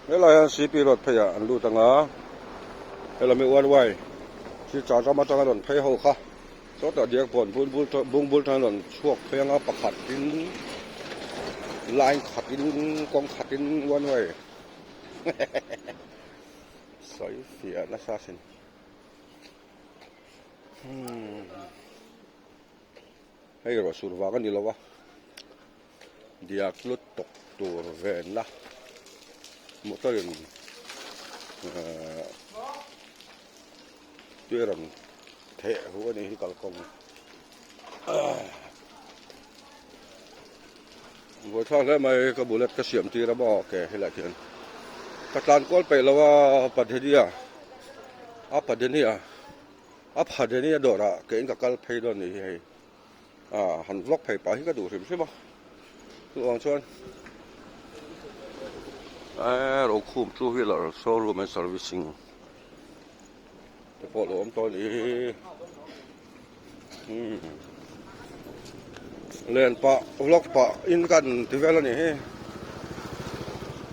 Helai hian CP road phei ah an lut anga helam hi one way silchar ram atanga rawn phei ho kha sawtah diakbawn bul bul bung bul tan rawn chhuak phei anga pakhat in line khat in kawng khat in one way sawi fiah nasa sin hmm hei erawh sur vang a ni lo a. Diak lut tawk tur venna motor in ehh tui a rawn theh hu a nih hi kalkawng buaithlak hle mai ka bullet ka siam tir a maw ke helaiah khian ka tlan kual peih lo a padenia a padenia a padenia dawrah ke in ka kal phei dawn a nih hi hei. Ah han vlog phei pah hi ka duh hrim hrim a chuvang chuan eh rokhum two wheeler showroom and servicing te pawh lo awm tawh a ni umm len pah vlog pah in kan ti vel a ni hi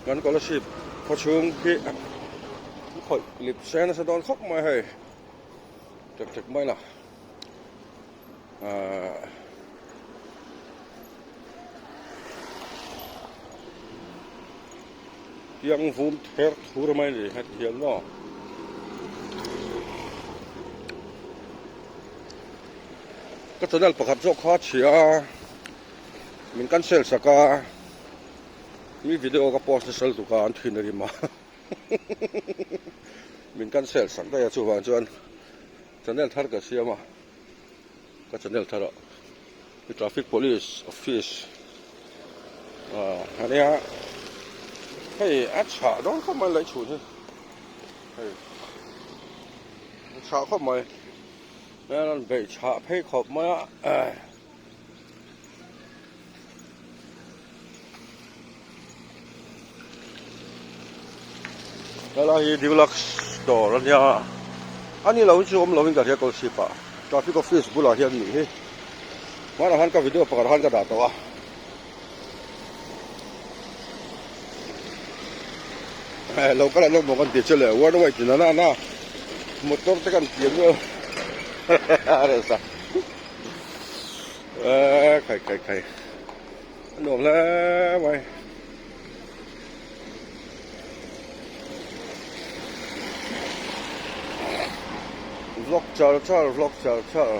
kan scholarship khawchhung hi khawih lip se nasa dawn khawp mai hei tek tek mai la. Tiang vum ther thur mai a ni heti hian maw ka channel pakhat zawk kha a chhia a min cancel sak a mi video ka post nasa lutuk a an thin a rim a min cancel sak daih a chuvang chuan channel thar ka siam a. Ka channel thar ah hi traffic police office ah ania hei a chhah dawn khawp mai lei chhun hi hei a chhah khawp mai a rawn beih chhah phei khawp mai a Helai hi Dulux dawr a nia a ni lo hi chu awm lovin ka hria Kolsip ah traffic office bulah hian nih hi hmanah khan ka video pakhat khan ka dah tawh a eh lo kal an awm kan ti che le one way tin ana ana motor te kan ti ang a resa. Eee khai khai khai a nuam hle mai vlog char char vlog char char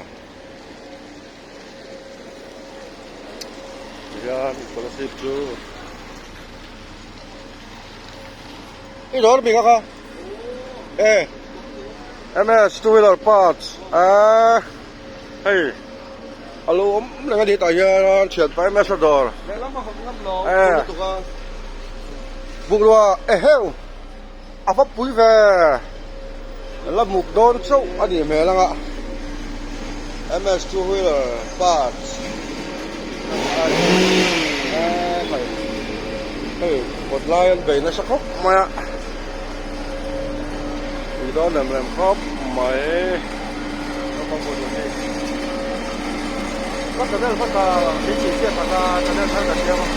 tihian scholarship chu i dawr mi kha kha e ms two wheeler parts eee. Hei a lo awm reng a ni tah hian thianpa em em a dawr bungrua eheu a va pui ve la muk dawn chauh a nih hmel ang a ms two wheeler parts hei kawt lai an bei nasa khawp mai a pui dawn lem lem khawp mai. Ka channel hmasa min tih chiat tak a channel thar ka siam a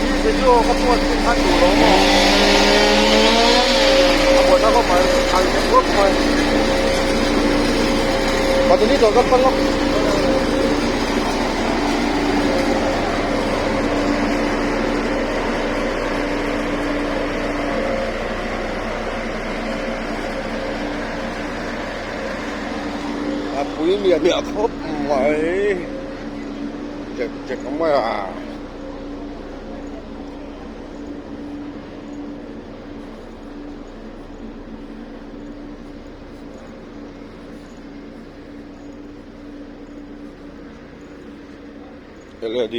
i video ka post thin khan duh lo maw a buaina khawp mai an hre khawp mai patini dawr kan pan lawk. A pui miah miah khawp mai chek chek mai a. Led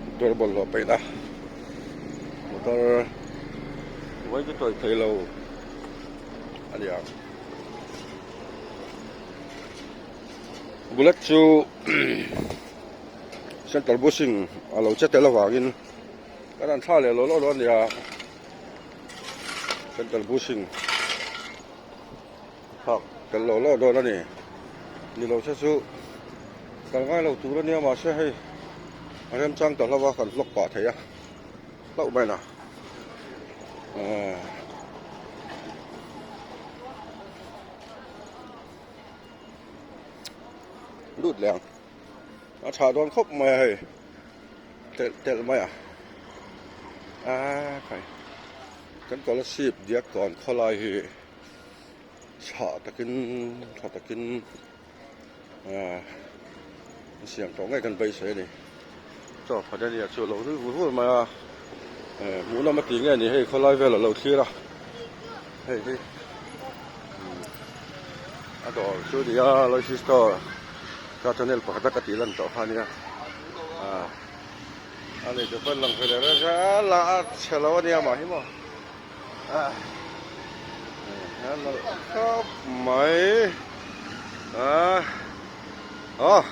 motor bawlhhlawh paihna motor vawi chu tawih thei lo. a ni ang bullet chu central bushing a lo che tel avangin kan han thla leh law law dawn a ni a central bushing phak tel law law dawn a ni ni lo se chu kal ngai lo tur a nia mahse hei a remchang ta hlauh a kan vlog pah thei a hlauh mai na. Aaa. Lut leh ang. A tha dawn khawp mai a hei. Telh telh mai a. Aaa khai. Kan scholarship diak tawn khawlai hi chhah takin tha takin aaa an siam tawh ngei kan beisei a ni. Chaw Fadania chu a lo nui vur vur mai a. Hmuh lam a tih nge ni hei khawlai vel a lo thlir a. Hei hi a dawr chu a ni a Loicy store ka channel pakhat a ka tih lan tawh kha a nia. A nei te pawn lang ve leh reng a la a chhe lo a nia mah hi maw. A nalh khawp mai a aw.